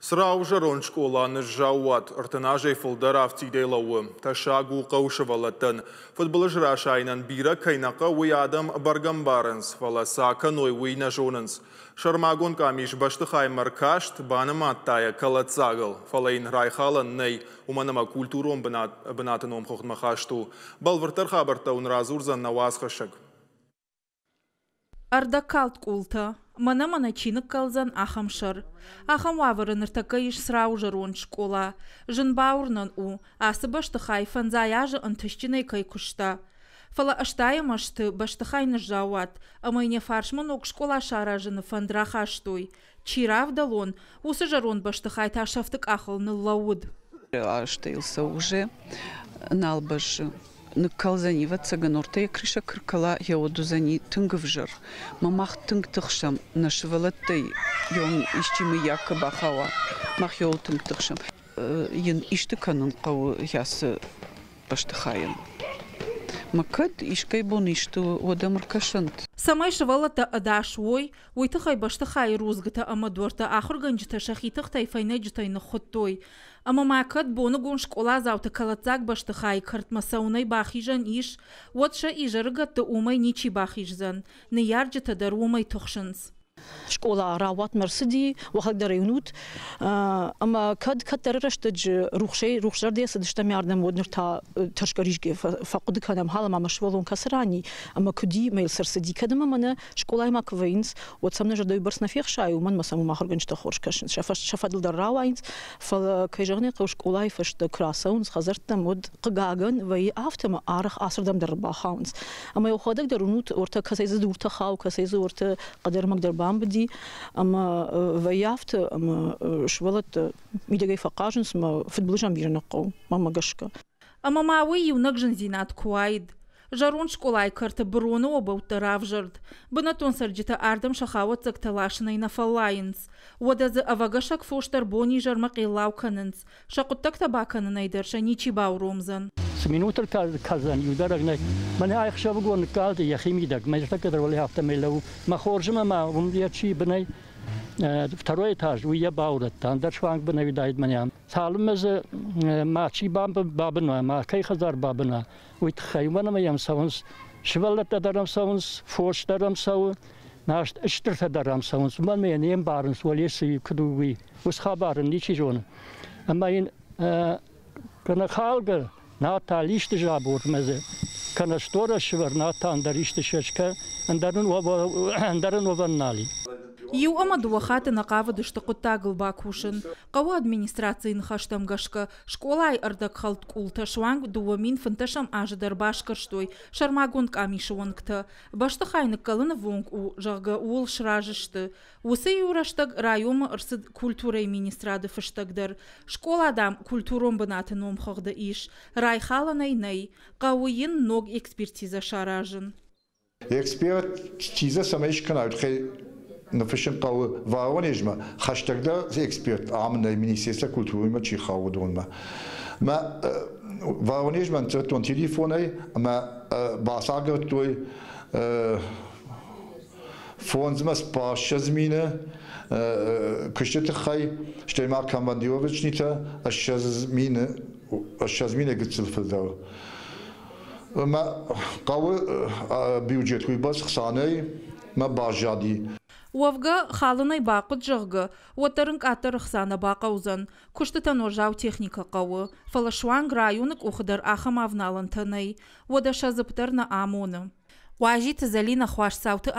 Црауы зӕронд скъола ныззаууат. 30 азӕй фылдӕр афтидӕй лӕууы. Тӕссаг у хъӕуы сывӕллӕттӕн. Фыдбылыз расайынӕн бирӕ кӕй нӕ хъӕуы, уый адӕм бӕргӕ мбарынц, фӕлӕ цы акӕной, уый нӕ зонынц. Сӕрмагонд къамис бӕстыхаймӕ ркаст, банымадта йӕ кӕлӕддзагыл. Фӕлӕ йын райхалӕн нӕй, уымӕн ӕмӕ культурон бынаты номхыгъдмӕ хаст у. Бӕлвырддӕр хабӕрттӕ уын радзурдзӕн нӕ уацхӕссӕг. Ӕрдӕгкалд къултӕ, мӕнӕ-мӕнӕ чи ныккӕлдзӕн, ахӕм сӕр. Ахӕм уавӕры ныртӕккӕ ис Црауы зӕронд скъола. Зын бауырнӕн у, ацы бӕстыхай фӕндзай азы ӕнтыстджынӕй кӕй куыста. Фӕлӕ ӕстайӕм ӕзты бӕстыхай ныззаууат, ӕмӕ йын йӕ фарсмӕ ног скъола саразыны фӕнд рахастой. Чи равдӕлон, уыцы зӕронд бӕстыхай та сӕфты къахыл ныллӕууыд. Азтӕ йыл цӕуы уже, нал бӕззы. Ныккӕлдзӕни, ӕвӕццӕгӕн, ортӕ йӕ крыша куы ркӕла, йӕ уд уыдзӕни тынг ӕвзӕр. Мӕ мах тынг тыхсӕм, нӕ сывӕллӕттӕй йӕм исчи мыййаг куы бахауа, мах йӕуыл тынг тыхсӕм. Йын исты кӕнын хъӕуы ацы бӕстыхайӕн. Мӕ кӕд искӕй бон исты у, уӕд ӕм ӕркӕсӕнт. Цӕмӕй сывӕллӕттӕ ӕдас уой, уый тыххӕй бӕстыхайы рудзгуытӕ ӕмӕ дуӕрттӕ ахуыргӕнджытӕ сӕхи тыхтӕй фӕйнӕджытӕй ныххуыдтой. Ӕмӕ ма кӕд боныгон скъоладзауты кӕлӕддзаг бӕстыхайы кӕртмӕ цӕуынӕй бахизӕн ис, уӕд сӕ изӕрыгӕтты уымӕй ничи бахиздзӕн. Ныййарджытӕ дӕр уымӕй тыхсынц. Скъола рауатмӕ рцыди, уӕхӕдӕг дӕр ӕй уынут. Ӕмӕ кӕд кӕддӕры рӕстӕджы рухсӕй рухсзӕрдӕйӕ цыдыстӕм ардӕм, уӕд ныр та тӕрсгӕ-ризгӕ фӕхъуыды кӕнӕм, хал ӕмӕ мӕ сывӕллон кӕцы ран и, ӕмӕ куыд и, мӕ йыл цы рцыди. Кӕд ӕмӕ мӕнӕ скъолайы ма куы вӕййынц, уӕд сӕм нӕ зӕрдӕ уыйбӕрц нӕ фехсайы, уымӕн ӕмӕ сӕм уым ахуыргӕнджытӕ хорз кӕсынц, сӕ фӕдыл дӕр рауайынц. Фӕлӕ, кӕй зӕгъын ӕй хъӕуы, скъолайы фӕстӕ куы рацӕуынц хӕдзӕрттӕм, уӕд, хъыгагӕн, вӕййы афтӕ ӕмӕ арӕх ацырдӕм дӕр ӕрбахауынц. Ӕмӕ йӕхӕдӕг дӕр уынут, уӕртӕ кӕцӕй дзы дуртӕ хауы, кӕцӕй дзы уӕртӕ хъӕдӕрмӕг дӕр бамбыди. Ӕмӕ вӕййы афтӕ, ӕмӕ сывӕллӕттӕ мидӕгӕй фӕхъазынц ӕмӕ фыдбылызӕн бирӕ нӕ хъӕуы, мӕнмӕ гӕсгӕ. Ӕмӕ ма уый иунӕг зындзинад куы уаид. Зӕронд скъолайы кӕрты быроны обӕуттӕ равзӕрд. Бынӕттон цӕрджытӕ ардӕм сӕ хауӕццӕгтӕ ласынӕй нӕ фӕллайынц. Уӕдӕ дзы ӕвӕгӕсӕг фос дӕр бон-изӕрмӕ хъеллау кӕнынц. Сӕ хъуыддӕгтӕ бакӕнынӕй дӕр сӕ ничи бауромдзӕн. Цы минутыл кӕлдзӕн, иу дӕр нӕй. Мӕнӕ ӕхсӕвыгон ныккалди йӕхимидӕг, мӕ ныртӕккӕ дӕр уӕле афтӕмӕй лӕууы. Мӕ хорзмӕ ма уым йӕ чи бынӕй второй этаж, уый йӕ баурӕдта, ӕндӕр суанг бынӕй уыдаид мӕнӕ. Цалынмӕ дзы мачи бабын уа, ма кӕй хӕдзар бабын уа, уый тыххӕй, уымӕн ӕмӕ йӕм цӕуынц сывӕллӕттӕ дӕр ӕм цӕуынц, фос дӕр ӕм цӕуы, стыртӕ дӕр ӕм цӕуынц, уымӕн ӕмӕ йӕ не мбарынц, уӕле цы куыд у, уый. Уыцы хабар ын ничи зоны. Ӕмӕ йын кӕнӕ халгӕ, на та исты забормӕ дзы, кӕнӕ сторӕ сывӕр, на та ӕндӕр исты сӕскӕ, ӕндӕр ын уӕвӕн нал и. Иу ӕмӕ дыууӕ хатты нӕ хъавыдысты хъуыддагыл бакусын. Хъӕуы администрацийы ныхӕстӕм гӕсгӕ, скъолайы ӕрдӕгхӕлд къултӕ суанг 2015 азы дӕр басгӕрстой сӕрмагонд къамисы уӕнгтӕ. Бӕстыхай ныккӕлыны ввонг у, зӕгъгӕ, ууыл сразы сты. Уыцы иу рӕстӕг районмӕ ӕрцыд культурӕйы министрады фыстӕг дӕр. Скъола, дам, культурон бынаты номхыгъды ис. Райхалӕн ӕй нӕй. Хъӕуы йын ног экспертизӕ саразын. Экспертизӕ цӕмӕй скӕна, уый ныффыссын хъӕуы Воронежмӕ, хӕстӕгдӕр эксперт ам нӕй Министерство культурӕмӕ чи хауы, уыдонмӕ. Мӕ Воронежмӕ ныццырдтон телефонӕй ӕмӕ бацагуырдтой фондзмӕ 70 мины куысты тыххӕй, стӕй ма командировочнитӕ 20 мины гыццыл фылдӕр. Мӕ хъӕуы бюджет уыйбӕрц хцанӕй мӕ баззади. Уӕвгӕ, халынӕй бахъуыд, зӕгъгӕ, уӕддӕр ын къаддӕр ӕхца нӕ бахъӕудзӕн. Куыстытӕн уӕззау техникӕ хъӕуы, фӕлӕ суанг районы къухы дӕр ахӕм авналӕнтӕ нӕй. Уӕдӕ сӕ дзыпп дӕр нӕ амоны. Уазиты Зӕлинӕ Хуасдзауты.